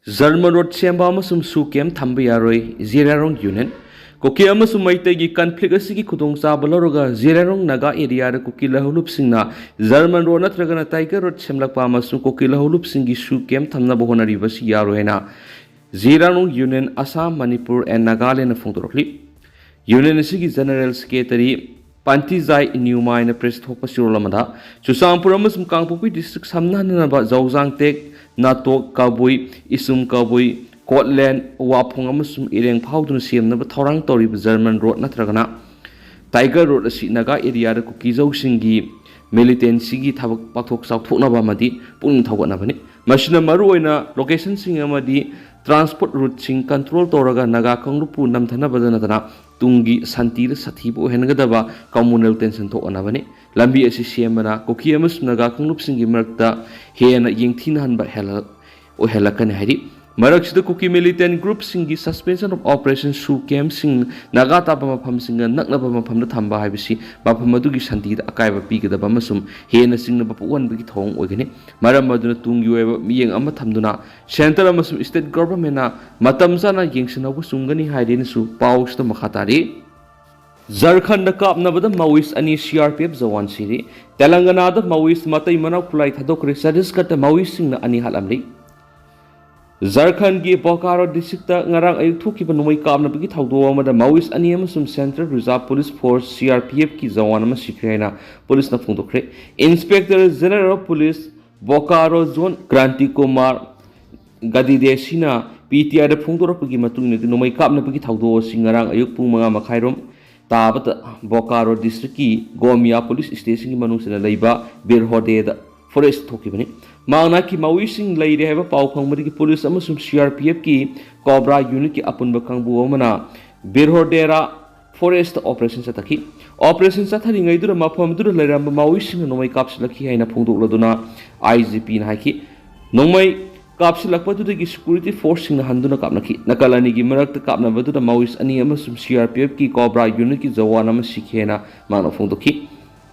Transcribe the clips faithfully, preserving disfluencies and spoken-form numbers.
German road ꯁꯦꯝꯕ ꯑꯃꯁꯨꯡ ꯁꯨ ꯀꯦꯝ ꯊꯝꯕ ꯌꯥꯔꯣꯏ, ꯖꯤꯔꯥꯔꯣꯡ ꯌꯨꯅꯤꯌꯟ꯫ ꯀꯨꯀꯤ ꯑꯃꯁꯨꯡ ꯃꯩꯇꯩꯒꯤ ꯀꯟꯐ꯭ꯂꯤꯛ ꯑꯁꯤꯒꯤ ꯈꯨꯗꯣꯡꯆꯥꯕ ꯂꯧꯔꯒ ꯖꯤꯔꯥꯔꯣꯡ ꯅꯥꯒꯥ ꯑꯦꯔꯤꯌꯥꯗ ꯀꯨꯀꯤ ꯂꯍꯧꯂꯨꯞꯁꯤꯡꯅ ꯖꯔꯃꯟ ꯔꯣꯗ ꯅꯠꯇ꯭ꯔꯒꯅ ꯇꯥꯏꯒꯔ ꯔꯣꯗ ꯁꯦꯝꯂꯛꯄ ꯑꯃꯁꯨꯡ ꯀꯨꯀꯤ ꯂꯍꯧꯂꯨꯞꯁꯤꯡꯒꯤ ꯁꯨ ꯀꯦꯝ ꯊꯝꯅꯕ ꯍꯣꯠꯅꯔꯤꯕꯁꯤ ꯌꯥꯔꯣꯏ ꯍꯥꯏꯅ ꯖꯤꯔꯥꯔꯣꯡ ꯌꯨꯅꯤꯌꯟ ꯑꯁꯥꯝ, ꯃꯅꯤꯄꯨꯔ and ꯅꯥꯒꯥꯂꯦꯟꯗꯅ ꯐꯣꯡꯗꯣꯔꯛꯂꯤ꯫ ꯌꯨꯅꯤꯌꯟ ꯑꯁꯤꯒꯤ ꯖꯦꯅꯔꯦꯜ ꯁꯦꯀ꯭ꯔꯦꯇꯔꯤ ꯄꯥꯟꯇꯤꯖꯥꯏ ꯅ꯭ꯌꯨꯃꯥꯏꯅ ꯄ꯭ꯔꯦꯁ ꯊꯣꯛꯄ ꯆꯦꯔꯣꯜ ꯑꯃꯗ ꯆꯨꯔꯆꯥꯟꯄꯨꯔ ꯑꯃꯁꯨꯡ ꯀꯥꯡꯄꯣꯛꯄꯤ ꯗꯤꯁꯇ꯭ꯔꯤꯛ ꯁꯝꯅꯍꯟꯅꯅꯕ ꯖꯧꯖꯥꯡ ꯇꯦꯛ, ꯅꯥꯇꯣꯛ, ꯀꯕꯨꯏ, ꯏꯁꯨꯝ ꯀꯕꯨꯏ, ꯀꯣꯠꯂꯦꯟ, ꯋꯥꯐꯣꯡ ꯑꯃꯁꯨꯡ ꯏꯔꯦꯡ ꯐꯥꯎꯗꯨꯅ ꯁꯦꯝꯅꯕ ꯊꯧꯔꯥꯡ ꯇꯧꯔꯤꯕ ꯖꯔꯃꯟ ꯔꯣꯗ ꯅꯠꯇ꯭ꯔꯒꯅ ꯇꯥꯏꯒꯔ ꯔꯣꯗ ꯑꯁꯤ ꯅꯥꯒꯥ ꯑꯦꯔꯤꯌꯥꯗ ꯀꯨꯀꯤꯖꯧꯁꯤꯡꯒꯤ ꯃꯤꯂꯤꯇꯦꯟꯁꯤꯒꯤ ꯊꯕꯛ ꯄꯥꯛꯊꯣꯛ ꯆꯥꯎꯊꯣꯛꯅꯕ ꯑꯃꯗꯤ ꯄꯨꯛꯅꯤꯡ ꯊꯧꯒꯠꯅꯕꯅꯤ꯫ ꯃꯁꯤꯅ ꯃꯔꯨꯑꯣꯏꯅ ꯂꯣꯀꯦꯁꯟꯁꯤꯡ ꯑꯃꯗꯤ ꯇ꯭ꯔꯥꯟꯁꯄꯣꯔꯠ ꯔꯨꯠꯁꯤꯡ ꯀꯟꯇ꯭ꯔꯣꯜ ꯇꯧꯔꯒ ꯅꯥꯒꯥ ꯀꯥꯡꯂꯨꯞꯄꯨ ꯅꯝꯊꯅꯕꯗ ꯅꯠꯇꯅ ꯇꯨꯡꯒꯤ ꯁꯥꯟꯇꯤꯗ ꯁꯥꯊꯤꯕ ꯑꯣꯏꯍꯟꯒꯗꯕ ꯀꯝꯃꯨꯅꯦꯜ ꯇꯦꯟꯁꯟ ꯊꯣꯛꯍꯟꯅꯕꯅꯤ꯫ ꯂꯝꯕꯤ ꯑꯁꯤ ꯁꯦꯝꯕꯅ ꯀꯨꯀꯤ ꯑꯃꯁꯨꯡ ꯅꯥꯒꯥ ꯀꯥꯡꯂꯨꯞꯁꯤꯡꯒꯤ ꯃꯔꯛꯇ ꯍꯦꯟꯅ ꯌꯦꯡꯊꯤꯅꯍꯟꯕ ꯍꯦꯜꯍꯜ-, ꯑꯣꯏꯍꯜꯂꯛꯀꯅꯤ ꯍꯥꯏꯔꯤ꯫ ꯃꯔꯛꯁꯤꯗ ꯀꯨꯀꯤ ꯃꯤꯂꯤꯇꯦꯟ ꯒ꯭ꯔꯨꯞꯁꯤꯡꯒꯤ suspension of operation ꯁꯨ ꯀꯦꯝꯁꯤꯡ ꯅꯥꯒꯥ ꯇꯥꯕ ꯃꯐꯝꯁꯤꯡꯒ ꯅꯛꯅꯕ ꯃꯐꯝꯗ ꯊꯝꯕ ꯍꯥꯏꯕꯁꯤ ꯃꯐꯝ ꯑꯗꯨꯒꯤ ꯁꯥꯟꯇꯤꯗ ꯑꯀꯥꯏꯕ ꯄꯤꯒꯗꯕ ꯑꯃꯁꯨꯡ ꯍꯦꯟꯅ ꯆꯤꯡꯅꯕ ꯄꯣꯛꯍꯟꯕꯒꯤ ꯊꯧꯑꯣꯡ ꯑꯣꯏꯒꯅꯤ꯫ ꯃꯔꯝ ꯑꯗꯨꯅ ꯇꯨꯡꯒꯤ ꯑꯣꯏꯕ ꯃꯤꯠꯌꯦꯡ ꯑꯃ ꯊꯝꯗꯨꯅ ꯁꯦꯟꯇꯔ ꯑꯃꯁꯨꯡ ꯁ꯭ꯇꯦꯠ ꯒꯣꯚꯔꯟꯃꯦꯟꯠꯅ ꯃꯇꯝ ꯆꯥꯅ ꯌꯦꯡꯁꯤꯟꯍꯧꯕ ꯆꯨꯝꯒꯅꯤ ꯍꯥꯏꯔꯦꯅꯁꯨ ꯄꯥꯎꯁꯤꯗ ꯃꯈꯥ ꯇꯥꯔꯤ꯫ ꯖꯔꯈꯟꯗ ꯀꯥꯞꯅꯕꯗ ꯃꯥꯋꯤꯁ ꯑꯅꯤ ꯁꯤ ꯑꯥꯔ ꯄꯤ ꯑꯦꯐ ꯖꯋꯥꯟ ꯁꯤꯔꯦ꯫ ꯇꯦꯂꯪꯒꯅꯥꯗ ꯃꯥꯋꯤꯁ ꯃꯇꯩ ꯃꯅꯥꯎ ꯈꯨꯠꯂꯥꯏ ꯊꯥꯗꯣꯛꯈ꯭ꯔꯦ꯫ ꯆꯇꯤꯁꯒꯔꯗ ꯃꯥꯋꯤꯁꯁꯤꯡꯅ ꯑꯅꯤ ꯍꯥꯠꯂꯝꯂꯤ꯫ ꯖꯔꯈꯟꯗꯒꯤ ꯕꯣꯀꯥꯔꯣ ꯗꯤꯁꯇ꯭ꯔꯤꯛꯇ ꯉꯔꯥꯡ ꯑꯌꯨꯛ ꯊꯣꯛꯈꯤꯕ ꯅꯣꯡꯃꯩ ꯀꯥꯞꯅꯕꯒꯤ ꯊꯧꯗꯣꯛ ꯑꯃꯗ ꯃꯥꯋꯤꯁ ꯑꯅꯤ ꯑꯃꯁꯨꯡ central reserve police force, C R P ꯑꯦꯐꯀꯤ ꯖꯋꯥꯟ ꯑꯃ ꯁꯤꯈ꯭ꯔꯦ ꯍꯥꯏꯅ ꯄꯨꯂꯤꯁꯅ ꯐꯣꯡꯗꯣꯛꯈ꯭ꯔꯦ꯫ Inspector general of police Bokaro zone Kranti Kumar ꯒꯗꯤꯗꯦꯁꯤꯅ ꯄꯤ ꯇꯤ ꯑꯥꯏꯗ ꯐꯣꯡꯗꯣꯔꯛꯄꯒꯤ ꯃꯇꯨꯡ ꯏꯟꯅꯗꯤ ꯅꯣꯡꯃꯩ ꯀꯥꯞꯅꯕꯒꯤ ꯊꯧꯗꯣꯛ ꯑꯁꯤ ꯉꯔꯥꯡ ꯑꯌꯨꯛ ꯄꯨꯡ ꯃꯉꯥ ꯃꯈꯥꯏꯔꯣꯝ ꯇꯥꯕꯗ ꯕꯣꯀꯥꯔꯣ ꯗꯤꯁꯇ꯭ꯔꯤꯛꯀꯤ ꯒꯣꯃꯤꯌꯥ ꯄꯨꯂꯤꯁ ꯁ꯭ꯇꯦꯁꯟꯒꯤ ꯃꯅꯨꯡꯗ ꯂꯩꯕ ꯕꯤꯔꯍꯣꯗꯦꯗ ꯐꯣꯔꯦꯁꯇ ꯊꯣꯛꯈꯤꯕꯅꯤ꯫ ꯃꯍꯥꯛꯅ ꯃꯥꯋꯤꯁꯤꯡ ꯂꯩꯔꯦ ꯍꯥꯏꯕ ꯄꯥꯎ ꯐꯪꯕꯗꯒꯤ ꯄꯨꯂꯤꯁ ꯑꯃꯁꯨꯡ ꯁꯤ ꯑꯥꯔ ꯄꯤ ꯑꯦꯐꯀꯤ ꯀꯣꯕ꯭ꯔꯥ ꯌꯨꯅꯤꯠꯀꯤ ꯑꯄꯨꯟꯕ ꯀꯥꯡꯕꯨ ꯑꯃꯅ ꯕꯤꯔꯍꯣꯗꯦꯔꯥ ꯐꯣꯔꯦꯁꯇ ꯑꯣꯄꯔꯦꯁꯟ ꯆꯠꯊꯈꯤ꯫ ꯑꯣꯄꯔꯦꯁꯟ ꯆꯠꯊꯔꯤꯉꯩꯗꯨꯗ ꯃꯐꯝ ꯑꯗꯨꯗ ꯂꯩꯔꯝꯕ ꯃꯥꯋꯤꯁꯤꯡꯅ ꯅꯣꯡꯃꯩ ꯀꯥꯞꯁꯤꯜꯂꯛꯈꯤ ꯍꯥꯏꯅ ꯐꯣꯡꯗꯣꯛꯂꯗꯨꯅ ꯑꯥꯏ ꯖꯤ ꯄꯤꯅ ꯍꯥꯏꯈꯤ꯫ ꯅꯣꯡꯃꯩ ꯀꯥꯞꯁꯤꯜꯂꯛꯄꯗꯨꯗꯒꯤ ꯁꯦꯀ꯭ꯌꯨꯔꯤꯇꯤ ꯐꯣꯔꯁꯁꯤꯡꯅ ꯍꯟꯗꯨꯅ ꯀꯥꯞꯅꯈꯤ꯫ ꯅꯥꯀꯜ ꯑꯅꯤꯒꯤ ꯃꯔꯛꯇ ꯀꯥꯞꯅꯕꯗꯨꯗ ꯃꯥꯋꯤꯁ ꯑꯅꯤ ꯑꯃꯁꯨꯡ ꯁꯤ ꯑꯥꯔ ꯄꯤ ꯑꯦꯐꯀꯤ ꯀꯣꯕ꯭ꯔꯥ ꯌꯨꯅꯤꯠꯀꯤ ꯖꯋꯥꯟ ꯑꯃ ꯁꯤꯈꯤ ꯍꯥꯏꯅ ꯃꯍꯥꯛꯅ ꯐꯣꯡꯗꯣꯛꯈꯤ꯫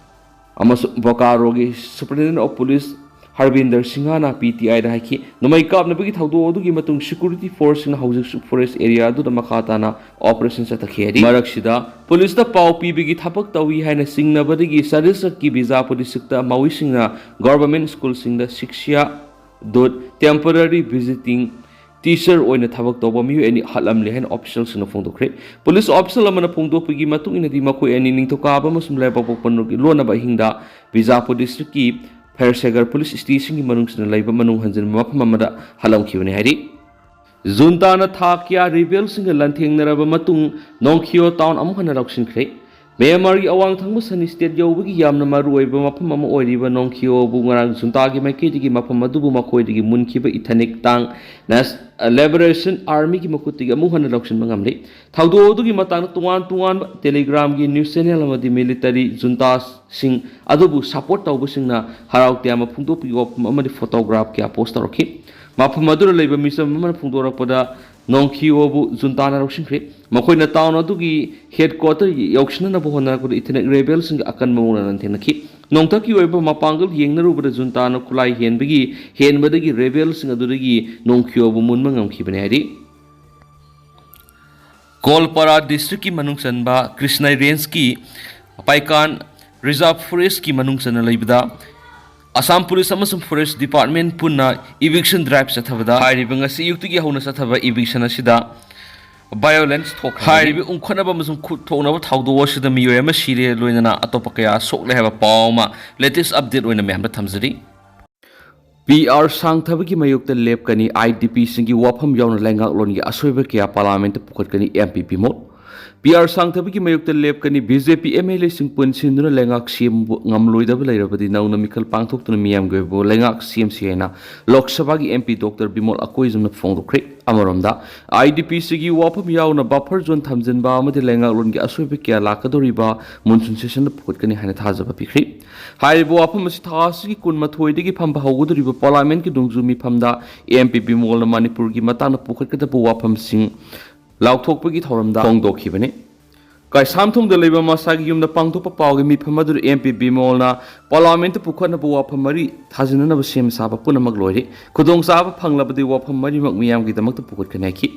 ꯑꯃꯁꯨꯡ ꯕꯣꯀꯥꯔꯣꯒꯤ ꯁꯨꯄꯔꯤꯟꯇꯦꯟꯗꯦꯟꯠ ꯑꯣꯐ ꯄꯨꯂꯤꯁ ꯍꯔꯕꯤꯟꯗꯔ ꯁꯤꯡꯍꯅ ꯄꯤ ꯇꯤ ꯑꯥꯏꯗ ꯍꯥꯏꯈꯤ꯫ ꯅꯣꯡꯃꯩ ꯀꯥꯞꯅꯕꯒꯤ ꯊꯧꯗꯣꯛ ꯑꯗꯨꯒꯤ ꯃꯇꯨꯡ ꯁꯦꯀ꯭ꯌꯨꯔꯤꯇꯤ ꯐꯣꯔꯁꯁꯤꯡꯅ ꯍꯧꯖꯤꯛꯁꯨ ꯐꯣꯔꯦꯁ ꯑꯦꯔꯤꯌꯥ ꯑꯗꯨꯗ ꯃꯈꯥ ꯇꯥꯅ ꯑꯣꯄꯔꯦꯁꯟ ꯆꯠꯊꯈꯤ ꯍꯥꯏꯔꯤ꯫ ꯃꯔꯛꯁꯤꯗ ꯄꯨꯂꯤꯁꯇ ꯄꯥꯎ ꯄꯤꯕꯒꯤ ꯊꯕꯛ ꯇꯧꯏ ꯍꯥꯏꯅ ꯆꯤꯡꯅꯕꯗꯒꯤ ꯆꯇꯤꯁꯒꯔꯀꯤ ꯕꯤꯖꯥꯄꯨꯔ ꯗꯤꯁꯇ꯭ꯔꯤꯛꯇ ꯃꯥꯋꯤꯁꯤꯡꯅ ꯒꯣꯚꯔꯟꯃꯦꯟꯠ ꯁ꯭ꯀꯨꯜꯁꯤꯡꯗ ꯁꯤꯛꯁ꯭ꯌꯥ ꯗꯨꯠ, ꯇꯦꯝꯄꯣꯔꯔꯤ ꯚꯤꯖꯤꯇꯤꯡ ꯇꯤꯆꯔ ꯑꯣꯏꯅ ꯊꯕꯛ ꯇꯧꯕ ꯃꯤꯑꯣꯏ ꯑꯅꯤ ꯍꯥꯠꯂꯝꯂꯦ ꯍꯥꯏꯅ ꯑꯣꯐꯤꯁꯤꯌꯦꯜꯁꯤꯡꯅ ꯐꯣꯡꯗꯣꯛꯈ꯭ꯔꯦ꯫ ꯄꯨꯂꯤꯁ ꯑꯣꯐꯤꯁꯤꯌꯦꯜ ꯑꯃꯅ ꯐꯣꯡꯗꯣꯛꯄꯒꯤ ꯃꯇꯨꯡ ꯏꯟꯅꯗꯤ, ꯃꯈꯣꯏ ꯑꯅꯤ ꯅꯤꯡꯊꯧꯀꯥꯕ ꯑꯃꯁꯨꯡ ꯂꯩꯕꯥꯛꯄꯣꯛꯄ ꯅꯨꯃꯤꯠꯀꯤ ꯂꯣꯟꯅꯕ ꯑꯍꯤꯡꯗ ꯕꯤꯖꯥꯄꯨꯔ ꯗꯤꯁꯇ꯭ꯔꯤꯛꯀꯤ ꯐꯦꯔꯁꯦꯒꯔ ꯄꯨꯂꯤꯁ ꯁ꯭ꯇꯦꯁꯟꯒꯤ ꯃꯅꯨꯡꯁꯤꯗ ꯂꯩꯕ ꯃꯅꯨꯡ ꯍꯟꯖꯤꯟꯕ ꯃꯐꯝ ꯑꯃꯗ ꯍꯥꯠꯂꯝꯈꯤꯕꯅꯤ ꯍꯥꯏꯔꯤ꯫ ꯖꯨꯟꯇꯥꯅ ꯊꯥ ꯀꯌꯥ ꯔꯤꯕꯦꯜꯁꯤꯡꯒ ꯂꯥꯟꯊꯦꯡꯅꯔꯕ ꯃꯇꯨꯡ ꯅꯣꯡꯈꯤꯌꯣ ꯇꯥꯎꯟ ꯑꯃꯨꯛ ꯍꯟꯅ ꯂꯧꯁꯤꯟꯈ꯭ꯔꯦ꯫ ꯃ꯭ꯌꯥꯟꯃꯥꯔꯒꯤ ꯑꯋꯥꯡ ꯊꯪꯕ ꯁꯅꯤ ꯁ꯭ꯇꯦꯠ ꯌꯧꯕꯒꯤ ꯌꯥꯝꯅ ꯃꯔꯨꯑꯣꯏꯕ ꯃꯐꯝ ꯑꯃ ꯑꯣꯏꯔꯤꯕ ꯅꯣꯡꯈꯤꯌꯣꯕꯨ ꯉꯔꯥꯡ ꯖꯨꯟꯇꯥꯒꯤ ꯃꯥꯏꯀꯩꯗꯒꯤ ꯃꯐꯝ ꯑꯗꯨꯕꯨ ꯃꯈꯣꯏꯗꯒꯤ ꯃꯨꯟꯈꯤꯕ ꯏꯊꯅꯤꯛ ꯇꯥꯡ ꯅꯦꯁ-, ꯂꯤꯕꯔꯦꯁꯟ ꯑꯥꯔꯃꯤꯒꯤ ꯃꯈꯨꯠꯇꯒꯤ ꯑꯃꯨꯛ ꯍꯟꯅ ꯂꯧꯁꯤꯟꯕ ꯉꯝꯂꯤ꯫ ꯊꯧꯗꯣꯛ ꯑꯗꯨꯒꯤ ꯃꯇꯥꯡꯗ ꯇꯣꯉꯥꯟ ꯇꯣꯉꯥꯟꯕ ꯇꯦꯂꯤꯒ꯭ꯔꯥꯝꯒꯤ ꯅ꯭ꯌꯨꯁ ꯆꯦꯅꯦꯜ ꯑꯃꯗꯤ ꯃꯤꯂꯤꯇꯔꯤ ꯖꯨꯟꯇꯥꯁꯤꯡ ꯑꯗꯨꯕꯨ ꯁꯄꯣꯔꯠ ꯇꯧꯕꯁꯤꯡꯅ ꯍꯔꯥꯎ ꯇꯌꯥꯝꯕ ꯐꯣꯡꯗꯣꯛꯄꯒꯤ ꯋꯥꯐꯝ ꯑꯃꯗꯤ ꯐꯣꯇꯣꯒ꯭ꯔꯥꯐ ꯀꯌꯥ ꯄꯣꯁ ꯇꯧꯔꯛꯈꯤ꯫ ꯃꯐꯝ ꯑꯗꯨꯗ ꯂꯩꯕ ꯃꯤꯆꯝ ꯑꯃꯅ ꯐꯣꯡꯗꯣꯔꯛꯄꯗ, ꯅꯣꯡꯈꯤꯌꯣꯕꯨ ꯖꯨꯟꯇꯥꯅ ꯂꯧꯁꯤꯟꯈ꯭ꯔꯦ꯫ ꯃꯈꯣꯏꯅ ꯇꯥꯎꯟ ꯑꯗꯨꯒꯤ ꯍꯦꯗꯀ꯭ꯋꯥꯇꯔ ꯌꯧꯁꯤꯟꯅꯅꯕ ꯍꯣꯠꯅꯔꯛꯄꯗ ꯏꯊꯅꯤꯛ ꯔꯦꯕꯦꯜꯁꯤꯡꯒ ꯑꯀꯟꯕ ꯃꯑꯣꯡꯗ ꯂꯥꯟꯊꯦꯡꯅꯈꯤ꯫ ꯅꯣꯡꯊꯛꯀꯤ ꯑꯣꯏꯕ ꯃꯄꯥꯡꯒꯜ ꯌꯦꯡꯅꯔꯨꯕꯗ ꯖꯨꯟꯇꯥꯅ ꯈꯨꯠꯂꯥꯏ ꯍꯦꯟꯕꯒꯤ ꯍꯦꯟꯕꯗꯒꯤ ꯔꯦꯕꯦꯜꯁꯤꯡ ꯑꯗꯨꯗꯒꯤ ꯅꯣꯡꯈꯤꯌꯣꯕꯨ ꯃꯨꯟꯕ ꯉꯝꯈꯤꯕꯅꯤ ꯍꯥꯏꯔꯤ꯫ ꯒꯣꯜꯄꯥꯔꯥ ꯗꯤꯁꯇ꯭ꯔꯤꯛꯀꯤ ꯃꯅꯨꯡ ꯆꯟꯕ ꯀ꯭ꯔꯤꯁꯅꯥꯏ ꯔꯦꯟꯖꯀꯤ ꯄꯥꯏꯀꯥꯟ ꯔꯤꯖꯥꯔꯚ ꯐꯣꯔꯦꯁꯀꯤ ꯃꯅꯨꯡ ꯆꯟꯅ ꯂꯩꯕꯗ ꯑꯁꯥꯝ ꯄꯨꯂꯤꯁ ꯑꯃꯁꯨꯡ ꯐꯣꯔꯦꯁ ꯗꯤꯄꯥꯔꯠꯃꯦꯟ ꯄꯨꯟꯅ ꯏꯚꯤꯛꯁꯟ ꯗ꯭ꯔꯥꯏꯚ ꯆꯠꯊꯕꯗ, ꯍꯥꯏꯔꯤꯕ ꯉꯁꯤ ꯑꯌꯨꯛꯇꯒꯤ ꯍꯧꯅ ꯆꯠꯊꯕ ꯏꯚꯤꯛꯁꯟ ꯑꯁꯤꯗ ꯚꯥꯏꯑꯣꯂꯦꯟꯁ ꯊꯣꯛꯈ꯭ꯔꯦ꯫ ꯍꯥꯏꯔꯤꯕ ꯎꯪꯈꯠꯅꯕ ꯑꯃꯁꯨꯡ ꯈꯨꯠ ꯊꯣꯛꯅꯕ ꯊꯧꯗꯣꯛ ꯑꯁꯤꯗ ꯃꯤꯑꯣꯏ ꯑꯃ ꯁꯤꯔꯦ, ꯂꯣꯏꯅꯅ ꯑꯇꯣꯞꯄ ꯀꯌꯥ ꯁꯣꯛꯂꯦ ꯍꯥꯏꯕ ꯄꯥꯎ ꯑꯃ ꯂꯦꯇꯦꯁ ꯑꯞꯗꯦꯠ ꯑꯣꯏꯅ ꯃꯌꯥꯝꯗ ꯊꯝꯖꯔꯤ꯫ ꯄꯤ ꯑꯥꯔ ꯁꯥꯡꯊꯕꯒꯤ ꯃꯥꯌꯣꯛꯇ ꯂꯦꯞꯀꯅꯤ, ꯑꯥꯏ ꯗꯤ ꯄꯤꯁꯤꯡꯒꯤ ꯋꯥꯐꯝ ꯌꯥꯎꯅ ꯂꯩꯉꯥꯛꯂꯣꯟꯒꯤ ꯑꯁꯣꯏꯕ ꯀꯌꯥ ꯄꯥꯔꯂꯥꯃꯦꯟꯠꯇ ꯄꯨꯈꯠꯀꯅꯤ, ꯑꯦꯝ ꯄꯤ ꯕꯤꯃꯣꯜ꯫ ꯄꯤ ꯑꯥꯔ ꯁꯥꯡꯊꯕꯒꯤ ꯃꯥꯌꯣꯛꯇ ꯂꯦꯞꯀꯅꯤ, B J P M L ꯑꯦꯁꯤꯡ ꯄꯨꯟꯁꯤꯟꯗꯨꯅ ꯂꯩꯉꯥꯛ ꯁꯦꯝꯕ ꯉꯝꯂꯣꯏꯗꯕ ꯂꯩꯔꯕꯗꯤ ꯅꯧꯅ ꯃꯤꯈꯜ ꯄꯥꯡꯊꯣꯛꯇꯨꯅ ꯃꯤꯌꯥꯝꯒꯤ ꯑꯣꯏꯕ ꯂꯩꯉꯥꯛ ꯁꯦꯝꯁꯤ ꯍꯥꯏꯅ ꯂꯣꯛ ꯁꯚꯥꯒꯤ ꯑꯦꯝ ꯄꯤ ꯗꯣꯛꯇꯔ ꯕꯤꯃꯣꯜ ꯑꯀꯣꯏꯖꯝꯅ ꯐꯣꯡꯗꯣꯛꯈ꯭ꯔꯦ꯫ ꯑꯃꯔꯣꯝꯗ, ꯑꯥꯏ ꯗꯤ ꯄꯤꯁꯤꯒꯤ ꯋꯥꯐꯝ ꯌꯥꯎꯅ ꯕꯐꯔ ꯖꯣꯟ ꯊꯝꯖꯤꯟꯕ ꯑꯃꯗꯤ ꯂꯩꯉꯥꯛꯂꯣꯟꯒꯤ ꯑꯁꯣꯏꯕ ꯀꯌꯥ ꯂꯥꯛꯀꯗꯧꯔꯤꯕ ꯃꯨꯟꯁꯨꯟ ꯁꯦꯁꯟꯗ ꯄꯨꯈꯠꯀꯅꯤ ꯍꯥꯏꯅ ꯊꯥꯖꯕ ꯄꯤꯈ꯭ꯔꯦ꯫ ꯍꯥꯏꯔꯤꯕ ꯋꯥꯐꯝ ꯑꯁꯤ ꯊꯥ ꯑꯁꯤꯒꯤ ꯀꯨꯟꯃꯥꯊꯣꯏꯗꯒꯤ ꯐꯝꯕ ꯍꯧꯒꯗꯧꯔꯤꯕ ꯄꯥꯔꯂꯥꯃꯦꯟꯠꯀꯤ ꯅꯣꯡꯖꯨ ꯃꯤꯐꯝꯗ ꯑꯦꯝ ꯄꯤ ꯕꯤꯃꯣꯜꯅ ꯃꯅꯤꯄꯨꯔꯒꯤ ꯃꯇꯥꯡꯗ ꯄꯨꯈꯠꯀꯗꯕ ꯋꯥꯐꯝꯁꯤꯡ ꯂꯥꯎꯊꯣꯛꯄꯒꯤ ꯊꯧꯔꯝꯗ ꯐꯣꯡꯗꯣꯛꯈꯤꯕꯅꯤ꯫ ꯀꯩꯁꯥꯝꯊꯣꯡꯗ ꯂꯩꯕ ꯃꯁꯥꯒꯤ ꯌꯨꯝꯗ ꯄꯥꯡꯊꯣꯛꯄ ꯄꯥꯎꯒꯤ ꯃꯤꯐꯝ ꯑꯗꯨꯗ ꯑꯦꯝ ꯄꯤ ꯕꯤꯃꯣꯜꯅ ꯄꯥꯔꯂꯥꯃꯦꯟꯠꯇ ꯄꯨꯈꯠꯅꯕ ꯋꯥꯐꯝ ꯃꯔꯤ ꯊꯥꯖꯤꯟꯅꯅꯕ ꯁꯦꯝ ꯁꯥꯕ ꯄꯨꯝꯅꯃꯛ ꯂꯣꯏꯔꯦ꯫ ꯈꯨꯗꯣꯡꯆꯥꯕ ꯐꯪꯂꯕꯗꯤ ꯋꯥꯐꯝ ꯃꯔꯤꯃꯛ ꯃꯤꯌꯥꯝꯒꯤꯗꯃꯛꯇ ꯄꯨꯈꯠꯀꯅꯤ ꯍꯥꯏꯈꯤ꯫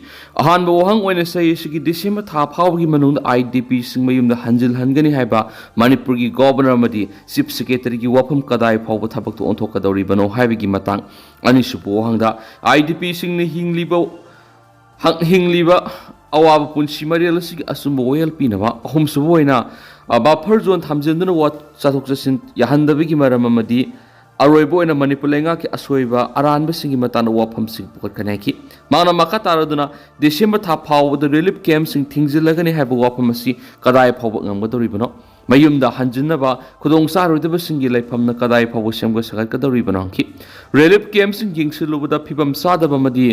ꯑꯍꯥꯟꯕ ꯋꯥꯍꯪ ꯑꯣꯏꯅ ꯆꯍꯤ ꯑꯁꯤꯒꯤ ꯗꯤꯁꯦꯝꯕꯔ ꯊꯥ ꯐꯥꯎꯕꯒꯤ ꯃꯅꯨꯡꯗ ꯑꯥꯏ ꯗꯤ ꯄꯤꯁꯤꯡ ꯃꯌꯨꯝꯗ ꯍꯟꯖꯤꯜꯍꯟꯒꯅꯤ ꯍꯥꯏꯕ ꯃꯅꯤꯄꯨꯔꯒꯤ ꯒꯣꯕꯔꯅꯔ ꯑꯃꯗꯤ ꯆꯤꯐ ꯁꯦꯀ꯭ꯔꯦꯇꯔꯤꯒꯤ ꯋꯥꯐꯝ ꯀꯗꯥꯏ ꯐꯥꯎꯕ ꯊꯕꯛꯇ ꯑꯣꯟꯊꯣꯛꯀꯗꯧꯔꯤꯕꯅꯣ ꯍꯥꯏꯕꯒꯤ ꯃꯇꯥꯡ꯫ ꯑꯅꯤꯁꯨꯕ ꯋꯥꯍꯪꯗ, ꯑꯥꯏ ꯗꯤ ꯄꯤꯁꯤꯡꯅ ꯍꯤꯡꯂꯤꯕ ꯍꯛ-, ꯍꯤꯡꯂꯤꯕ ꯑꯋꯥꯕ ꯄꯨꯟꯁꯤ ꯃꯔꯦꯜ ꯑꯁꯤꯒꯤ ꯑꯆꯨꯝꯕ ꯋꯥꯌꯦꯜ ꯄꯤꯅꯕ꯫ ꯑꯍꯨꯝꯁꯨꯕ ꯑꯣꯏꯅ, ꯑ, ꯕꯐꯔ ꯖꯣꯟ ꯊꯝꯖꯤꯟꯗꯨꯅ ꯋꯥ-, ꯆꯠꯊꯣꯛ ꯆꯠꯁꯤꯟ ꯌꯥꯍꯟꯗꯕꯒꯤ ꯃꯔꯝ ꯑꯃꯗꯤ ꯑꯔꯣꯏꯕ ꯑꯣꯏꯅ ꯃꯅꯤꯄꯨꯔ ꯂꯩꯉꯥꯛꯀꯤ ꯑꯁꯣꯏꯕ ꯑꯔꯥꯟꯕꯁꯤꯡꯒꯤ ꯃꯇꯥꯡꯗ ꯋꯥꯐꯝꯁꯤꯡ ꯄꯨꯈꯠꯀꯅꯤ ꯍꯥꯏꯈꯤ꯫ ꯃꯍꯥꯛꯅ ꯃꯈꯥ ꯇꯥꯔꯗꯨꯅ ꯗꯤꯁꯦꯝꯕꯔ ꯊꯥ ꯐꯥꯎꯕꯗ ꯔꯤꯂꯤꯐ ꯀꯦꯝꯞꯁꯤꯡ ꯊꯤꯡꯖꯤꯜꯂꯒꯅꯤ ꯍꯥꯏꯕ ꯋꯥꯐꯝ ꯑꯁꯤ ꯀꯗꯥꯏ ꯐꯥꯎꯕ ꯉꯝꯒꯗꯧꯔꯤꯕꯅꯣ? ꯃꯌꯨꯝꯗ ꯍꯟꯖꯤꯟꯅꯕ ꯈꯨꯗꯣꯡ ꯆꯥꯔꯣꯏꯗꯕꯁꯤꯡꯒꯤ ꯂꯩꯐꯝꯅ ꯀꯗꯥꯏ ꯐꯥꯎꯕ ꯁꯦꯝꯒꯠ ꯁꯥꯒꯠꯀꯗꯧꯔꯤꯕꯅꯣ ꯍꯪꯈꯤ꯫ ꯔꯤꯂꯤꯐ ꯀꯦꯝꯞꯁꯤꯡ ꯌꯦꯡꯁꯤꯜꯂꯨꯕꯗ ꯐꯤꯕꯝ ꯆꯥꯗꯕ ꯑꯃꯗꯤ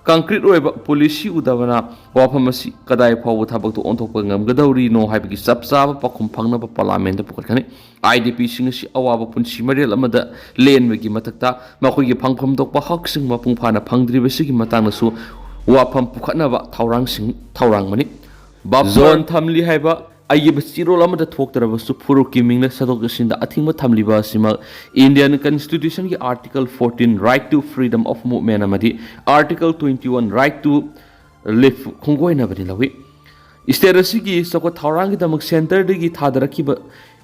ꯀꯪꯀ꯭ꯔꯤꯠ ꯑꯣꯏꯕ ꯄꯣꯂꯤꯁꯤ ꯎꯗꯕꯅ ꯋꯥꯐꯝ ꯑꯁꯤ ꯀꯗꯥꯏ ꯐꯥꯎꯕ ꯊꯕꯛꯇ ꯑꯣꯟꯊꯣꯛꯄ ꯉꯝꯒꯗꯧꯔꯤꯅꯣ ꯍꯥꯏꯕꯒꯤ ꯆꯞ ꯆꯥꯕ ꯄꯥꯎꯈꯨꯝ ꯐꯪꯅꯕ ꯄꯥꯔꯂꯥꯃꯦꯟꯠꯇ ꯄꯨꯈꯠꯀꯅꯤ꯫ ꯑꯥꯏ ꯗꯤ ꯄꯤꯁꯤꯡ ꯑꯁꯤ ꯑꯋꯥꯕ ꯄꯨꯟꯁꯤ ꯃꯔꯦꯜ ꯑꯃꯗ ꯂꯦꯟꯕꯒꯤ ꯃꯊꯛꯇ ꯃꯈꯣꯏꯒꯤ ꯐꯪꯐꯝ ꯊꯣꯛꯄ ꯍꯛꯁꯤꯡ ꯃꯄꯨꯡ ꯐꯥꯅ ꯐꯪꯗ꯭ꯔꯤꯕꯁꯤꯒꯤ ꯃꯇꯥꯡꯗꯁꯨ ꯋꯥꯐꯝ ꯄꯨꯈꯠꯅꯕ ꯊꯧꯔꯥꯡꯁꯤꯡ ꯊꯧꯔꯥꯡꯕꯅꯤ꯫ ꯕꯐꯔ ꯖꯣꯟ ꯊꯝꯂꯤ ꯍꯥꯏꯕ ꯑꯏꯕ ꯆꯦꯔꯣꯜ ꯑꯃꯗ ꯊꯣꯛꯇ꯭ꯔꯕꯁꯨ ꯐꯨꯔꯨꯞꯀꯤ ꯃꯤꯡꯅ ꯆꯠꯊꯣꯛ ꯆꯠꯁꯤꯟꯗ ꯑꯊꯤꯡꯕ ꯊꯝꯂꯤꯕ ꯑꯁꯤꯃꯛ ꯏꯟꯗꯤꯌꯟ ꯀꯟꯁꯇꯤꯇ꯭ꯌꯨꯁꯟꯒꯤ article fourteen, right to freedom of movement, ꯑꯃꯗꯤ article twenty one, right to life, ꯈꯣꯡꯒꯣꯏꯅꯕꯅꯤ ꯂꯧꯏ꯫ ꯁ꯭ꯇꯦꯠ ꯑꯁꯤꯒꯤ ꯆꯥꯎꯈꯠ ꯊꯧꯔꯥꯡꯒꯤꯗꯃꯛ ꯁꯦꯟꯇꯔꯗꯒꯤ ꯊꯥꯗꯔꯛꯈꯤꯕ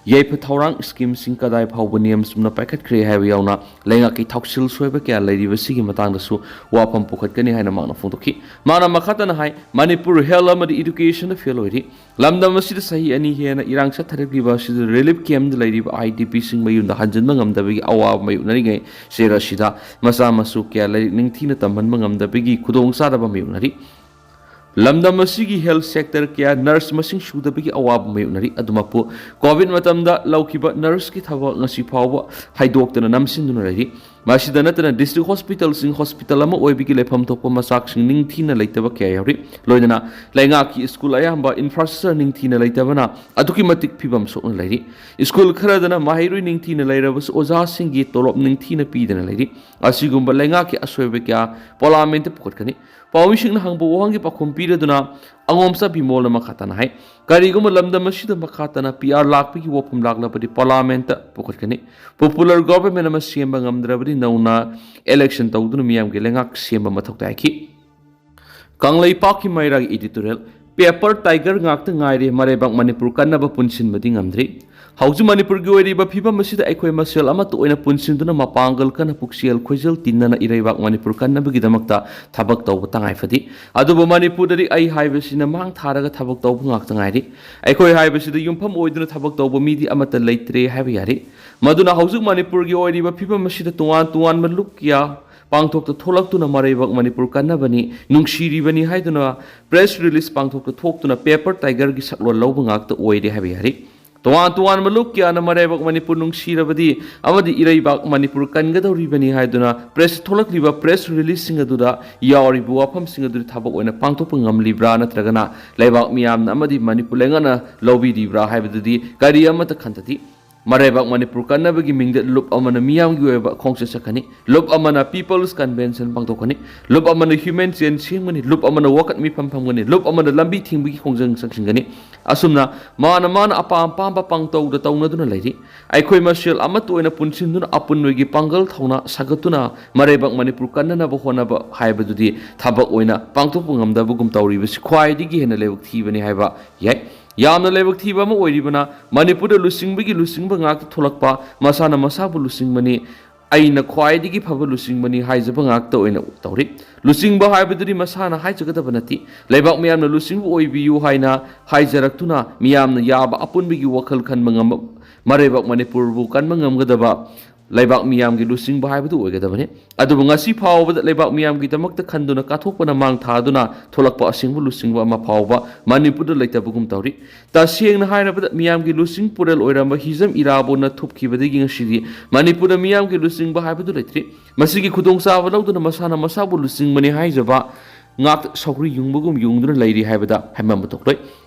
ꯌꯥꯏꯐ ꯊꯧꯔꯥꯡ ꯁ꯭ꯀꯤꯝꯁꯤꯡ ꯀꯗꯥꯏ ꯐꯥꯎꯕ ꯅꯤꯌꯝ ꯆꯨꯝꯅ ꯄꯥꯏꯈꯠꯈ꯭ꯔꯦ ꯍꯥꯏꯕ ꯌꯥꯎꯅ ꯂꯩꯉꯥꯛꯀꯤ ꯊꯧꯁꯤꯜ ꯁꯣꯏꯕ ꯀꯌꯥ ꯂꯩꯔꯤꯕꯁꯤꯒꯤ ꯃꯇꯥꯡꯗꯁꯨ ꯋꯥꯐꯝ ꯄꯨꯈꯠꯀꯅꯤ ꯍꯥꯏꯅ ꯃꯍꯥꯛꯅ ꯐꯣꯡꯗꯣꯛꯈꯤ꯫ ꯃꯍꯥꯛꯅ ꯃꯈꯥ ꯇꯥꯅ ꯍꯥꯏ, ꯃꯅꯤꯄꯨꯔ ꯍꯦꯜꯊ ꯑꯃꯗꯤ ꯏꯗꯨꯀꯦꯁꯟꯗ ꯐꯦꯜ ꯑꯣꯏꯔꯤ꯫ ꯂꯝꯗꯝ ꯑꯁꯤꯗ ꯆꯍꯤ ꯑꯅꯤ ꯍꯦꯟꯅ ꯏꯔꯥꯡ ꯆꯠꯊꯔꯛꯂꯤꯕ ꯑꯁꯤꯗ ꯔꯤꯂꯤꯐ ꯀꯦꯝꯞꯇ ꯂꯩꯔꯤꯕ ꯑꯥꯏ ꯗꯤ ꯄꯤꯁꯤꯡ ꯃꯌꯨꯝꯗ ꯍꯟꯖꯤꯟꯕ ꯉꯝꯗꯕꯒꯤ ꯑꯋꯥꯕ ꯃꯥꯌꯣꯛꯅꯔꯤꯉꯩ ꯆꯦꯔ ꯑꯁꯤꯗ ꯃꯆꯥ ꯃꯁꯨ ꯀꯌꯥ ꯂꯥꯏꯔꯤꯛ ꯅꯤꯡꯊꯤꯅ ꯇꯝꯍꯟꯕ ꯉꯝꯗꯕꯒꯤ ꯈꯨꯗꯣꯡꯆꯥꯗꯕ ꯃꯥꯌꯣꯛꯅꯔꯤ꯫ ꯂꯝꯗꯝ ꯑꯁꯤꯒꯤ ꯍꯦꯜꯊ ꯁꯦꯛꯇꯔ ꯀꯌꯥ ꯅꯔꯁ ꯃꯁꯤꯡ ꯁꯨꯗꯕꯒꯤ ꯑꯋꯥꯕ ꯃꯥꯌꯣꯛꯅꯔꯤ꯫ ꯑꯗꯨꯃꯛꯄꯨ ꯀꯣꯚꯤꯗ ꯃꯇꯝꯗ ꯂꯧꯈꯤꯕ ꯅꯔꯁꯀꯤ ꯊꯕꯛ ꯉꯁꯤ ꯐꯥꯎꯕ ꯍꯥꯏꯗꯣꯛꯇꯅ ꯅꯝꯁꯤꯟꯗꯨꯅ ꯂꯩꯔꯤ꯫ ꯃꯁꯤꯗ ꯅꯠꯇꯅ ꯗꯤꯁꯇ꯭ꯔꯤꯛ ꯍꯣꯁꯄꯤꯇꯥꯜꯁꯤꯡ ꯍꯣꯁꯄꯤꯇꯥꯜ ꯑꯃ ꯑꯣꯏꯕꯒꯤ ꯂꯩꯐꯝ ꯊꯣꯛꯄ ꯃꯆꯥꯛꯁꯤꯡ ꯅꯤꯡꯊꯤꯅ ꯂꯩꯇꯕ ꯀꯌꯥ ꯌꯥꯎꯔꯤ꯫ ꯂꯣꯏꯅꯅ ꯂꯩꯉꯥꯛꯀꯤ ꯁ꯭ꯀꯨꯜ ꯑꯌꯥꯝꯕ ꯏꯟꯐ꯭ꯔꯥꯁ꯭ꯇ꯭ꯔꯛꯆꯔ ꯅꯤꯡꯊꯤꯅ ꯂꯩꯇꯕꯅ ꯑꯗꯨꯛꯀꯤ ꯃꯇꯤꯛ ꯐꯤꯕꯝ ꯁꯣꯛꯅ ꯂꯩꯔꯤ꯫ ꯁ꯭ꯀꯨꯜ ꯈꯔꯗꯅ ꯃꯍꯩꯔꯣꯏ ꯅꯤꯡꯊꯤꯅ ꯂꯩꯔꯕꯁꯨ ꯑꯣꯖꯥꯁꯤꯡꯒꯤ ꯇꯣꯂꯣꯞ ꯅꯤꯡꯊꯤꯅ ꯄꯤꯗꯅ ꯂꯩꯔꯤ꯫ ꯑꯁꯤꯒꯨꯝꯕ ꯂꯩꯉꯥꯛꯀꯤ ꯑꯁꯣꯏꯕ ꯀꯌꯥ ꯄꯥꯔꯂꯥꯃꯦꯟꯠꯇ ꯄꯨꯈꯠꯀꯅꯤ꯫ ꯄꯥꯎꯃꯤꯁꯤꯡꯅ ꯍꯪꯕ ꯋꯥꯍꯪꯒꯤ ꯄꯥꯎꯈꯨꯝ ꯄꯤꯔꯗꯨꯅ ꯑꯉꯣꯝꯆꯥ ꯕꯤꯃꯣꯜꯅ ꯃꯈꯥ ꯇꯥꯅ ꯍꯥꯏ, ꯀꯔꯤꯒꯨꯝꯕ ꯂꯝꯗꯝ ꯑꯁꯤꯗ ꯃꯈꯥ ꯇꯥꯅ ꯄꯤ ꯑꯥꯔ ꯂꯥꯛꯄꯒꯤ ꯋꯥꯐꯝ ꯂꯥꯛꯂꯕꯗꯤ ꯄꯥꯔꯂꯥꯃꯦꯟꯠꯇ ꯄꯨꯈꯠꯀꯅꯤ꯫ ꯄꯣꯄꯨꯂꯔ ꯒꯣꯚꯔꯟꯃꯦꯟꯠ ꯑꯃ ꯁꯦꯝꯕ ꯉꯝꯗ꯭ꯔꯕꯗꯤ ꯅꯧꯅ ꯏꯂꯦꯛꯁꯟ ꯇꯧꯗꯨꯅ ꯃꯤꯌꯥꯝꯒꯤ ꯂꯩꯉꯥꯛ ꯁꯦꯝꯕ ꯃꯊꯧ ꯇꯥꯏ ꯍꯥꯏꯈꯤ꯫ ꯀꯪꯂꯩꯄꯥꯛꯀꯤ ꯃꯩꯔꯥꯒꯤ editorial, paper tiger ꯉꯥꯛꯇ ꯉꯥꯏꯔꯦ, ꯃꯔꯩꯕꯥꯛ ꯃꯅꯤꯄꯨꯔ ꯀꯟꯅꯕ ꯄꯨꯟꯁꯤꯟꯕꯗꯤ ꯉꯝꯗ꯭ꯔꯤ꯫ ꯍꯧꯖꯤꯛ ꯃꯅꯤꯄꯨꯔꯒꯤ ꯑꯣꯏꯔꯤꯕ ꯐꯤꯕꯝ ꯑꯁꯤꯗ ꯑꯩꯈꯣꯏ ꯃꯁꯦꯜ ꯑꯃꯠꯇ ꯑꯣꯏꯅ ꯄꯨꯟꯁꯤꯟꯗꯨꯅ ꯃꯄꯥꯡꯒꯜ ꯀꯟꯅ ꯄꯨꯛꯆꯦꯜ ꯈꯣꯏꯖꯦꯜ ꯇꯤꯟꯅꯅ ꯏꯔꯩꯕꯥꯛ ꯃꯅꯤꯄꯨꯔ ꯀꯟꯅꯕꯒꯤꯗꯃꯛꯇ ꯊꯕꯛ ꯇꯧꯕ ꯇꯉꯥꯏ ꯐꯗꯦ꯫ ꯑꯗꯨꯕꯨ ꯃꯅꯤꯄꯨꯔꯗꯗꯤ ꯑꯩ ꯍꯥꯏꯕꯁꯤꯅ ꯃꯥꯡ ꯊꯥꯔꯒ ꯊꯕꯛ ꯇꯧꯕ ꯉꯥꯛꯇ ꯉꯥꯏꯔꯤ꯫ ꯑꯩꯈꯣꯏ ꯍꯥꯏꯕꯁꯤꯗ ꯌꯨꯝꯐꯝ ꯑꯣꯏꯗꯨꯅ ꯊꯕꯛ ꯇꯧꯕ ꯃꯤꯗꯤ ꯑꯃꯠꯇ ꯂꯩꯇ꯭ꯔꯦ ꯍꯥꯏꯕ ꯌꯥꯔꯦ꯫ ꯃꯗꯨꯅ ꯍꯧꯖꯤꯛ ꯃꯅꯤꯄꯨꯔꯒꯤ ꯑꯣꯏꯔꯤꯕ ꯐꯤꯕꯝ ꯑꯁꯤꯗ ꯇꯣꯉꯥꯟ ꯇꯣꯉꯥꯟꯕ ꯂꯨꯞ ꯀꯌꯥ ꯄꯥꯡꯊꯣꯛꯇ ꯊꯣꯛꯂꯛꯇꯨꯅ ꯃꯔꯩꯕꯥꯛ ꯃꯅꯤꯄꯨꯔ ꯀꯟꯅꯕꯅꯤ, ꯅꯨꯡꯁꯤꯔꯤꯕꯅꯤ ꯍꯥꯏꯗꯨꯅ press release ꯄꯥꯡꯊꯣꯛꯇ ꯊꯣꯛꯇꯨꯅ paper tigerꯒꯤ ꯁꯛꯂꯣꯟ ꯂꯧꯕ ꯉꯥꯛꯇ ꯑꯣꯏꯔꯦ ꯍꯥꯏꯕ ꯌꯥꯔꯤ꯫ ꯇꯣꯉꯥꯟ ꯇꯣꯉꯥꯟꯕ ꯂꯨꯞ ꯀꯌꯥꯅ ꯃꯔꯩꯕꯥꯛ ꯃꯅꯤꯄꯨꯔ ꯅꯨꯡꯁꯤꯔꯕꯗꯤ ꯑꯃꯗꯤ ꯏꯔꯩꯕꯥꯛ ꯃꯅꯤꯄꯨꯔ ꯀꯟꯒꯗꯧꯔꯤꯕꯅꯤ ꯍꯥꯏꯗꯨꯅ press ꯊꯣꯛꯂꯛꯂꯤꯕ press releaseꯁꯤꯡ ꯑꯗꯨꯗ ꯌꯥꯎꯔꯤꯕ ꯋꯥꯐꯝꯁꯤꯡ ꯑꯗꯨꯗꯤ ꯊꯕꯛ ꯑꯣꯏꯅ ꯄꯥꯡꯊꯣꯛꯄ ꯉꯝꯂꯤꯕ꯭ꯔꯥ ꯅꯠꯇ꯭ꯔꯒꯅ ꯂꯩꯕꯥꯛ ꯃꯤꯌꯥꯝꯅ ꯑꯃꯗꯤ ꯃꯅꯤꯄꯨꯔ ꯂꯩꯉꯥꯛꯅ ꯂꯧꯕꯤꯔꯤꯕ꯭ꯔꯥ ꯍꯥꯏꯕꯗꯨꯗꯤ ꯀꯔꯤ ꯑꯃꯠꯇ ꯈꯟꯊꯗꯦ꯫ ꯃꯔꯩꯕꯥꯛ ꯃꯅꯤꯄꯨꯔ ꯀꯟꯅꯕꯒꯤ ꯃꯤꯡꯗ ꯂꯨꯞ ꯑꯃꯅ ꯃꯤꯌꯥꯝꯒꯤ ꯑꯣꯏꯕ ꯈꯣꯡꯆꯠ ꯆꯠꯀꯅꯤ, ꯂꯨꯞ ꯑꯃꯅ People's Convention ꯄꯥꯡꯊꯣꯛꯀꯅꯤ, ꯂꯨꯞ ꯑꯃꯅ human chain ꯁꯦꯝꯒꯅꯤ, ꯂꯨꯞ ꯑꯃꯅ ꯋꯥꯀꯠ ꯃꯤꯐꯝ ꯐꯝꯒꯅꯤ, ꯂꯨꯞ ꯑꯃꯅ ꯂꯝꯕꯤ ꯊꯤꯡꯕꯒꯤ ꯈꯣꯡꯖꯪ ꯆꯪꯁꯤꯟꯒꯅꯤ꯫ ꯑꯁꯨꯝꯅ ꯃꯥꯅ ꯃꯥꯅ ꯑꯄꯥꯝ ꯑꯄꯥꯝꯕ ꯄꯥꯡꯇꯧꯗ ꯇꯧꯅꯗꯨꯅ ꯂꯩꯔꯤ꯫ ꯑꯩꯈꯣꯏ ꯃꯁꯦꯜ ꯑꯃꯠꯇ ꯑꯣꯏꯅ ꯄꯨꯟꯁꯤꯟꯗꯨꯅ ꯑꯄꯨꯟꯕꯒꯤ ꯄꯥꯡꯒꯜ ꯊꯧꯅꯥ ꯁꯥꯒꯠꯇꯨꯅ ꯃꯔꯩꯕꯥꯛ ꯃꯅꯤꯄꯨꯔ ꯀꯟꯅꯅꯕ ꯍꯣꯠꯅꯕ ꯍꯥꯏꯕꯗꯨꯗꯤ ꯊꯕꯛ ꯑꯣꯏꯅ ꯄꯥꯡꯊꯣꯛꯄ ꯉꯝꯗꯕꯒꯨꯝ ꯇꯧꯔꯤꯕꯁꯤ ꯈ꯭ꯋꯥꯏꯗꯒꯤ ꯍꯦꯟꯅ ꯂꯥꯏꯕꯛ ꯊꯤꯕꯅꯤ ꯍꯥꯏꯕ ꯌꯥꯏ꯫ ꯌꯥꯝꯅ ꯂꯥꯏꯕꯛ ꯊꯤꯕ ꯑꯃ ꯑꯣꯏꯔꯤꯕꯅ ꯃꯅꯤꯄꯨꯔꯗ ꯂꯨꯆꯤꯡꯕꯒꯤ ꯂꯨꯆꯤꯡꯕ ꯉꯥꯛꯇ ꯊꯣꯛꯂꯛꯄ, ꯃꯁꯥꯅ ꯃꯁꯥꯕꯨ ꯂꯨꯆꯤꯡꯕꯅꯤ, ꯑꯩꯅ ꯈ꯭ꯋꯥꯏꯗꯒꯤ ꯐꯕ ꯂꯨꯆꯤꯡꯕꯅꯤ ꯍꯥꯏꯖꯕ ꯉꯥꯛꯇ ꯑꯣꯏꯅ ꯇꯧꯔꯤ꯫ ꯂꯨꯆꯤꯡꯕ ꯍꯥꯏꯕꯗꯨꯗꯤ ꯃꯁꯥꯅ ꯍꯥꯏꯖꯒꯗꯕ ꯅꯠꯇꯦ꯫ ꯂꯩꯕꯥꯛ ꯃꯤꯌꯥꯝꯅ ꯂꯨꯆꯤꯡꯕ ꯑꯣꯏꯕꯤꯌꯨ ꯍꯥꯏꯅ ꯍꯥꯏꯖꯔꯛꯇꯨꯅ ꯃꯤꯌꯥꯝꯅ ꯌꯥꯕ ꯑꯄꯨꯟꯕꯒꯤ ꯋꯥꯈꯜ ꯈꯟꯕ ꯉꯝꯕ ꯃꯔꯩꯕꯥꯛ ꯃꯅꯤꯄꯨꯔꯕꯨ ꯀꯟꯕ ꯉꯝꯒꯗꯕ ꯂꯩꯕꯥꯛ ꯃꯤꯌꯥꯝꯒꯤ ꯂꯨꯆꯤꯡꯕ ꯍꯥꯏꯕꯗꯨ ꯑꯣꯏꯒꯗꯕꯅꯤ꯫ ꯑꯗꯨꯕꯨ ꯉꯁꯤ ꯐꯥꯎꯕꯗ ꯂꯩꯕꯥꯛ ꯃꯤꯌꯥꯝꯒꯤꯗꯃꯛꯇ ꯈꯟꯗꯨꯅ ꯀꯠꯊꯣꯛꯄꯅ ꯃꯥꯡ ꯊꯥꯗꯨꯅ ꯊꯣꯛꯂꯛꯄ ꯑꯁꯦꯡꯕ ꯂꯨꯆꯤꯡꯕ ꯑꯃ ꯐꯥꯎꯕ ꯃꯅꯤꯄꯨꯔꯗ ꯂꯩꯇꯕꯒꯨꯝ ꯇꯧꯔꯤ꯫ ꯇꯁꯦꯡꯅ ꯍꯥꯏꯔꯕꯗ ꯃꯤꯌꯥꯝꯒꯤ ꯂꯨꯆꯤꯡ ꯄꯨꯔꯦꯜ ꯑꯣꯏꯔꯝꯕ ꯍꯤꯖꯝ ꯏꯔꯥꯕꯣꯠꯅ ꯊꯨꯞꯈꯤꯕꯗꯒꯤ ꯉꯁꯤꯗꯤ ꯃꯅꯤꯄꯨꯔꯗ ꯃꯤꯌꯥꯝꯒꯤ ꯂꯨꯆꯤꯡꯕ ꯍꯥꯏꯕꯗꯨ ꯂꯩꯇ꯭ꯔꯤ꯫ ꯃꯁꯤꯒꯤ ꯈꯨꯗꯣꯡꯆꯥꯕ ꯂꯧꯗꯨꯅ ꯃꯁꯥꯅ ꯃꯁꯥꯕꯨ ꯂꯨꯆꯤꯡꯕꯅꯤ ꯍꯥꯏꯖꯕ ꯉꯥꯛꯇ ꯁꯧꯒ꯭ꯔꯤ ꯌꯨꯡꯕꯒꯨꯝ ꯌꯨꯡꯗꯨꯅ ꯂꯩꯔꯤ ꯍꯥꯏꯕꯗ ꯍꯥꯏꯃꯟꯕ ꯊꯣꯛꯂꯣꯏ꯫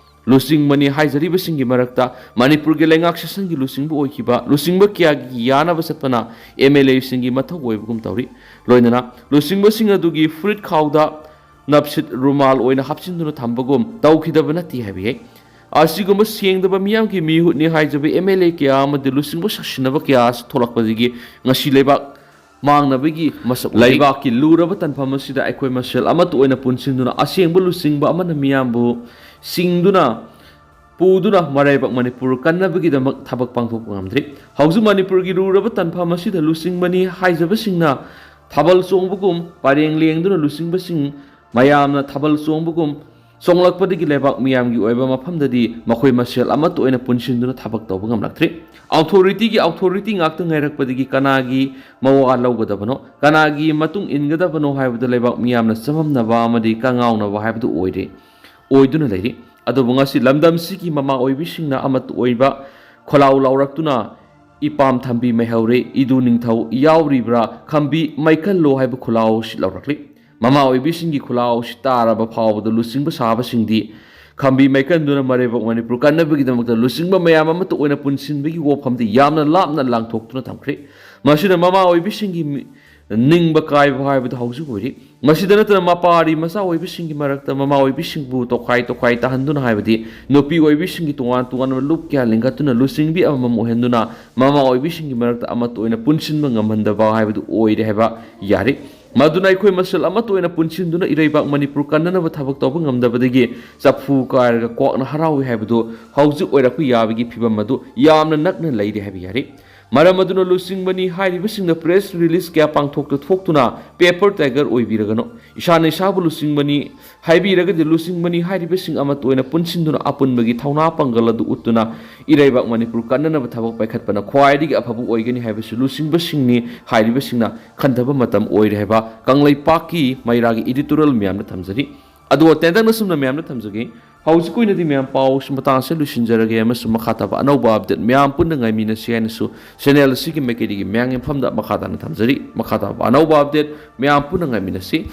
ꯂꯨꯆꯤꯡꯕꯅꯤ ꯍꯥꯏꯖꯔꯤꯕꯁꯤꯡꯒꯤ ꯃꯔꯛꯇ ꯃꯅꯤꯄꯨꯔꯒꯤ ꯂꯩꯉꯥꯛ ꯁꯦꯁꯟꯒꯤ ꯂꯨꯆꯤꯡꯕ ꯑꯣꯏꯈꯤꯕ ꯂꯨꯆꯤꯡꯕ ꯀꯌꯥꯒꯤ ꯌꯥꯅꯕ ꯆꯠꯄꯅ ꯑꯦꯝ ꯑꯦꯜ ꯑꯦꯁꯤꯡꯒꯤ ꯃꯊꯧ ꯑꯣꯏꯕꯒꯨꯝ ꯇꯧꯔꯤ꯫ ꯂꯣꯏꯅꯅ ꯂꯨꯆꯤꯡꯕꯁꯤꯡ ꯑꯗꯨꯒꯤ ꯐꯨꯔꯤꯠ ꯈꯥꯎꯗ ꯅꯞꯁꯤꯠ ꯔꯨꯃꯥꯜ ꯑꯣꯏꯅ ꯍꯥꯞꯆꯤꯟꯗꯨꯅ ꯊꯝꯕꯒꯨꯝ ꯇꯧꯈꯤꯗꯕ ꯅꯠꯇꯦ ꯍꯥꯏꯕ ꯌꯥꯏ꯫ ꯑꯁꯤꯒꯨꯝꯕ ꯁꯦꯡꯗꯕ ꯃꯤꯌꯥꯝꯒꯤ ꯃꯤꯍꯨꯠꯅꯤ ꯍꯥꯏꯖꯕ ꯑꯦꯝ ꯑꯦꯜ ꯑꯦ ꯀꯌꯥ ꯑꯃꯗꯤ ꯂꯨꯆꯤꯡꯕ ꯁꯥꯁꯤꯟꯅꯕ ꯀꯌꯥ ꯑꯁꯤ ꯊꯣꯛꯂꯛꯄꯗꯒꯤ ꯉꯁꯤ ꯂꯩꯕꯥꯛ ꯃꯥꯡꯅꯕꯒꯤ ꯃꯁꯛ ꯎꯠꯂꯤ꯫ ꯂꯩꯕꯥꯛꯀꯤ ꯂꯨꯔꯕ ꯇꯥꯟꯐꯝ ꯑꯁꯤꯗ ꯑꯩꯈꯣꯏ ꯃꯁꯦꯜ ꯑꯃꯠꯇ ꯑꯣꯏꯅ ꯄꯨꯟꯁꯤꯟꯗꯨꯅ ꯑꯁꯦꯡꯕ ꯂꯨꯆꯤꯡꯕ ꯑꯃꯅ ꯃꯤꯌꯥꯝꯕꯨ ꯁꯤꯡꯗꯨꯅ ꯄꯨꯗꯨꯅ ꯃꯔꯩꯕꯥꯛ ꯃꯅꯤꯄꯨꯔ ꯀꯟꯅꯕꯒꯤꯗꯃꯛ ꯊꯕꯛ ꯄꯥꯡꯊꯣꯛꯄ ꯉꯝꯗ꯭ꯔꯤ꯫ ꯍꯧꯖꯤꯛ ꯃꯅꯤꯄꯨꯔꯒꯤ ꯂꯨꯔꯕ ꯇꯥꯟꯐꯝ ꯑꯁꯤꯗ ꯂꯨꯆꯤꯡꯕꯅꯤ ꯍꯥꯏꯖꯕꯁꯤꯡꯅ ꯊꯥꯕꯜ ꯆꯣꯡꯕꯒꯨꯝ ꯄꯔꯦꯡ ꯂꯦꯡꯗꯨꯅ ꯂꯨꯆꯤꯡꯕꯁꯤꯡ ꯃꯌꯥꯝꯅ ꯊꯥꯕꯜ ꯆꯣꯡꯕꯒꯨꯝ ꯆꯣꯡꯂꯛꯄꯗꯒꯤ ꯂꯩꯕꯥꯛ ꯃꯤꯌꯥꯝꯒꯤ ꯑꯣꯏꯕ ꯃꯐꯝꯗꯗꯤ ꯃꯈꯣꯏ ꯃꯁꯦꯜ ꯑꯃꯠꯇ ꯑꯣꯏꯅ ꯄꯨꯟꯁꯤꯟꯗꯨꯅ ꯊꯕꯛ ꯇꯧꯕ ꯉꯝꯂꯛꯇ꯭ꯔꯤ꯫ ꯑꯣꯊꯣꯔꯤꯇꯤꯒꯤ ꯑꯣꯊꯣꯔꯤꯇꯤ ꯉꯥꯛꯇ ꯉꯥꯏꯔꯛꯄꯗꯒꯤ ꯀꯅꯥꯒꯤ ꯃꯋꯥ ꯂꯧꯒꯗꯕꯅꯣ, ꯀꯅꯥꯒꯤ ꯃꯇꯨꯡ ꯏꯟꯒꯗꯕꯅꯣ ꯍꯥꯏꯕꯗꯨ ꯂꯩꯕꯥꯛ ꯃꯤꯌꯥꯝꯅ ꯆꯃꯝꯅꯕ ꯑꯃꯗꯤ ꯀꯉꯥꯎꯅꯕ ꯍꯥꯏꯕꯗꯨ ꯑꯣꯏꯔꯦ, ꯑꯣꯏꯗꯨꯅ ꯂꯩꯔꯤ꯫ ꯑꯗꯨꯕꯨ ꯉꯁꯤ ꯂꯝꯗꯝꯁꯤꯒꯤ ꯃꯃꯥ ꯑꯣꯏꯕꯤꯁꯤꯡꯅ ꯑꯃꯠꯇ ꯑꯣꯏꯕ ꯈꯣꯜꯂꯥꯎ ꯂꯥꯎꯔꯛꯇꯨꯅ ꯏꯄꯥꯝ ꯊꯝꯕꯤ ꯃꯩꯍꯧꯔꯦ, ꯏꯗꯨ ꯅꯤꯡꯊꯧ ꯌꯥꯎꯔꯤꯕ꯭ꯔꯥ, ꯈꯝꯕꯤ ꯃꯩꯀꯜꯂꯣ ꯍꯥꯏꯕ ꯈꯨꯜꯂꯥꯎ ꯑꯁꯤ ꯂꯧꯔꯛꯂꯤ꯫ ꯃꯃꯥ ꯑꯣꯏꯕꯤꯁꯤꯡꯒꯤ ꯈꯨꯜꯂꯥꯎ ꯑꯁꯤ ꯇꯥꯔꯕ ꯐꯥꯎꯕꯗ ꯂꯨꯆꯤꯡꯕ ꯁꯥꯕꯁꯤꯡꯗꯤ ꯈꯝꯕꯤ ꯃꯩꯀꯟꯗꯨꯅ ꯃꯔꯩꯕꯥꯛ ꯃꯅꯤꯄꯨꯔ ꯀꯟꯅꯕꯒꯤꯗꯃꯛꯇ ꯂꯨꯆꯤꯡꯕ ꯃꯌꯥꯝ ꯑꯃꯠꯇ ꯑꯣꯏꯅ ꯄꯨꯟꯁꯤꯟꯕꯒꯤ ꯋꯥꯐꯝꯗꯤ ꯌꯥꯝꯅ ꯂꯥꯞꯅ ꯂꯥꯡꯊꯣꯛꯇꯨꯅ ꯊꯝꯈ꯭ꯔꯦ꯫ ꯃꯁꯤꯅ ꯃꯃꯥ ꯑꯣꯏꯕꯤꯁꯤꯡꯒꯤ ꯃꯤ-, ꯅꯤꯡꯕ ꯀꯥꯏꯕ ꯍꯥꯏꯕꯗꯨ ꯍꯧꯖꯤꯛ ꯑꯣꯏꯔꯤ꯫ ꯃꯁꯤꯗ ꯅꯠꯇꯅ ꯃꯄꯥꯔꯤ ꯃꯆꯥ ꯑꯣꯏꯕꯤꯁꯤꯡꯒꯤ ꯃꯔꯛꯇ ꯃꯃꯥ ꯑꯣꯏꯕꯤꯁꯤꯡꯕꯨ ꯇꯣꯈꯥꯏ ꯇꯣꯈꯥꯏ ꯇꯥꯍꯟꯗꯨꯅ ꯍꯥꯏꯕꯗꯤ ꯅꯨꯄꯤ ꯑꯣꯏꯕꯤꯁꯤꯡꯒꯤ ꯇꯣꯉꯥꯟ ꯇꯣꯉꯥꯟꯕ ꯂꯨꯞ ꯀꯌꯥ ꯂꯤꯡꯈꯠꯇꯨꯅ ꯂꯨꯆꯤꯡꯕꯤ ꯑꯃꯃꯝ ꯑꯣꯏꯍꯟꯗꯨꯅ ꯃꯃꯥ ꯑꯣꯏꯕꯤꯁꯤꯡꯒꯤ ꯃꯔꯛꯇ ꯑꯃꯠꯇ ꯑꯣꯏꯅ ꯄꯨꯟꯁꯤꯟꯕ ꯉꯝꯍꯟꯗꯕ ꯍꯥꯏꯕꯗꯨ ꯑꯣꯏꯔꯦ ꯍꯥꯏꯕ ꯌꯥꯔꯤ꯫ ꯃꯗꯨꯅ ꯑꯩꯈꯣꯏ ꯃꯁꯦꯜ ꯑꯃꯠꯇ ꯑꯣꯏꯅ ꯄꯨꯟꯁꯤꯟꯗꯨꯅ ꯏꯔꯩꯕꯥꯛ ꯃꯅꯤꯄꯨꯔ ꯀꯟꯅꯅꯕ ꯊꯕꯛ ꯇꯧꯕ ꯉꯝꯗꯕꯗꯒꯤ ꯆꯐꯨ ꯀꯥꯏꯔꯒ ꯀ꯭ꯋꯥꯛꯅ ꯍꯔꯥꯎꯏ ꯍꯥꯏꯕꯗꯨ ꯍꯧꯖꯤꯛ ꯑꯣꯏꯔꯛꯄ ꯌꯥꯕꯒꯤ ꯐꯤꯕꯝ ꯑꯗꯨ ꯌꯥꯝꯅ ꯅꯛꯅ ꯂꯩꯔꯦ ꯍꯥꯏꯕ ꯌꯥꯔꯤ꯫ ꯃꯔꯝ ꯑꯗꯨꯅ ꯂꯨꯆꯤꯡꯕꯅꯤ ꯍꯥꯏꯔꯤꯕꯁꯤꯡꯅ ꯄ꯭ꯔꯦꯁ ꯔꯤꯂꯤꯖ ꯀꯌꯥ ꯄꯥꯡꯊꯣꯛꯇ ꯊꯣꯛꯇꯨꯅ ꯄꯦꯄꯔ ꯇꯥꯏꯒꯔ ꯑꯣꯏꯕꯤꯔꯒꯅꯨ꯫ ꯏꯁꯥꯅ ꯏꯁꯥꯕꯨ ꯂꯨꯆꯤꯡꯕꯅꯤ ꯍꯥꯏꯕꯤꯔꯒꯗꯤ ꯂꯨꯆꯤꯡꯕꯅꯤ ꯍꯥꯏꯔꯤꯕꯁꯤꯡ ꯑꯃꯠꯇ ꯑꯣꯏꯅ ꯄꯨꯟꯁꯤꯟꯗꯨꯅ ꯑꯄꯨꯟꯕꯒꯤ ꯊꯧꯅꯥ ꯄꯥꯡꯒꯜ ꯑꯗꯨ ꯎꯠꯇꯨꯅ ꯏꯔꯩꯕꯥꯛ ꯃꯅꯤꯄꯨꯔ ꯀꯟꯅꯅꯕ ꯊꯕꯛ ꯄꯥꯏꯈꯠꯄꯅ ꯈ꯭ꯋꯥꯏꯗꯒꯤ ꯑꯐꯕ ꯑꯣꯏꯒꯅꯤ ꯍꯥꯏꯕꯁꯤ ꯂꯨꯆꯤꯡꯕꯁꯤꯡꯅꯤ ꯍꯥꯏꯔꯤꯕꯁꯤꯡꯅ ꯈꯟꯊꯕ ꯃꯇꯝ ꯑꯣꯏꯔꯦ ꯍꯥꯏꯕ ꯀꯪꯂꯩꯄꯥꯛꯀꯤ ꯃꯩꯔꯥꯒꯤ editorial ꯃꯌꯥꯝꯗ ꯊꯝꯖꯔꯤ꯫ ꯑꯗꯨꯒ ꯇꯦꯟꯇꯛꯅ ꯁꯨꯝꯅ ꯃꯌꯥꯝꯗ ꯊꯝꯖꯒꯦ꯫ ꯍꯧꯖꯤꯛꯀꯤ ꯑꯣꯏꯅꯗꯤ ꯃꯌꯥꯝ ꯄꯥꯎꯁꯤ ꯃꯇꯥꯡ ꯑꯁꯤꯗ ꯂꯣꯏꯁꯤꯟꯖꯔꯒꯦ ꯑꯃꯁꯨꯡ ꯃꯈꯥ ꯇꯥꯕ ꯑꯅꯧꯕ update ꯃꯌꯥꯝ ꯄꯨꯟꯅ ꯉꯥꯏꯃꯤꯟꯅꯁꯤ ꯍꯥꯏꯅꯁꯨ channel ꯑꯁꯤꯒꯤ ꯃꯥꯏꯀꯩꯗꯒꯤ ꯃꯌꯥꯝꯒꯤ ꯃꯐꯝꯗ ꯃꯈꯥ ꯇꯥꯅ ꯊꯝꯖꯔꯤ꯫ ꯃꯈꯥ ꯇꯥꯕ ꯑꯅꯧꯕ update ꯃꯌꯥꯝ ꯄꯨꯟꯅ ꯉꯥꯏꯃꯤꯟꯅꯁꯤ꯫